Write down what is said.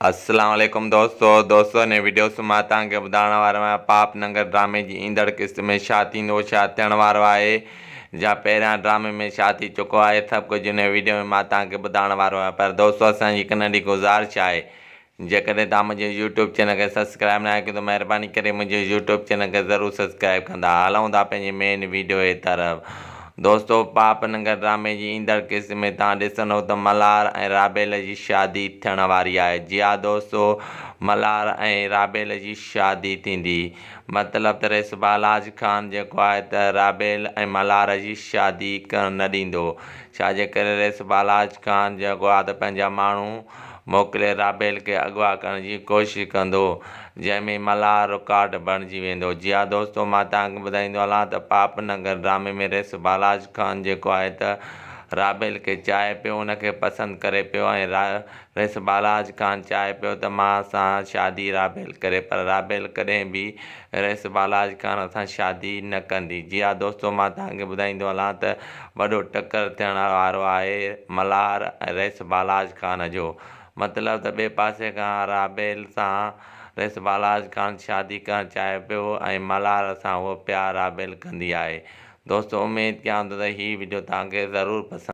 السلام عليڪم دوستو دوستو هن وڊيو سان مان توهان کي ٻڌائڻ وارو آهيان پاپ ننگر ڊرامي جي ايندڙ قسط ۾ ڇا ٿيندو ڇا ٿيڻ وارو آهي جا پهريان ڊرامي ۾ ڇا ٿي چڪو آهي سڀ ڪجهه هن وڊيو ۾ مان توهان کي ٻڌائڻ وارو آهيان پر دوستو اسان جي هڪ ننڍي گذارش آهي جيڪڏهن توهان منهنجي يوٽيوب چينل کي سبسڪرائب ناهي ڪيو ته مهرباني ڪري منهنجي يوٽيوب چينل کي ضرور سبسڪرائب ڪندا هلون ٿا پنهنجي مين وڊيو جي طرف دوستو پاپ ننگر ڊرامي جي ايندڙ قسط ۾ توهان ڏسندو ته ملهار ۽ رابيل جي شادي ٿيڻ واري آهي جي ها دوستو ملهار ۽ رابيل جي شادي ٿيندي مطلب ته رئيس بالاچ خان جيڪو آهي ته رابيل ۽ ملهار جي شادي ڪرڻ نه ڏيندو ڇا جي ڪري رئيس بالاچ خان جيڪو آهي ته پنهنجا ماڻهو موڪلي رابيل کي اغوا ڪرڻ جي ڪوشش ڪندو جنهن ۾ ملهار رڪارڊ بڻجي ويندو. جي ها دوستو مان توهان کي ٻڌائيندو هلان ته پاپ ننگر ڊرامي ۾ رئيس بالاچ خان جيڪو آهي ته رابيل کي چاهي پيو ان کي پسند ڪري پيو ۽ رئيس بالاچ خان چاهي پيو ته مان سان شادي رابيل ڪري پر رابيل ڪڏهن به رئيس بالاچ خان سان شادي نه ڪندي جي ها دوستو مان توهان کي ٻڌائيندو هلان ته وڏو ٽڪر ٿيڻ وارو آهي ملهار ۽ رئيس بالاچ خان جو مطلب ته ٻئي پاسي کان رابيل سان رئيس بالاچ خان شادي ڪرڻ چاهي پيو ۽ ملهار سان اهو پيار رابيل ڪندي آهي دوستو اميد ڪيان ٿو ته هي وڊيو توهان کي ضرور پسند.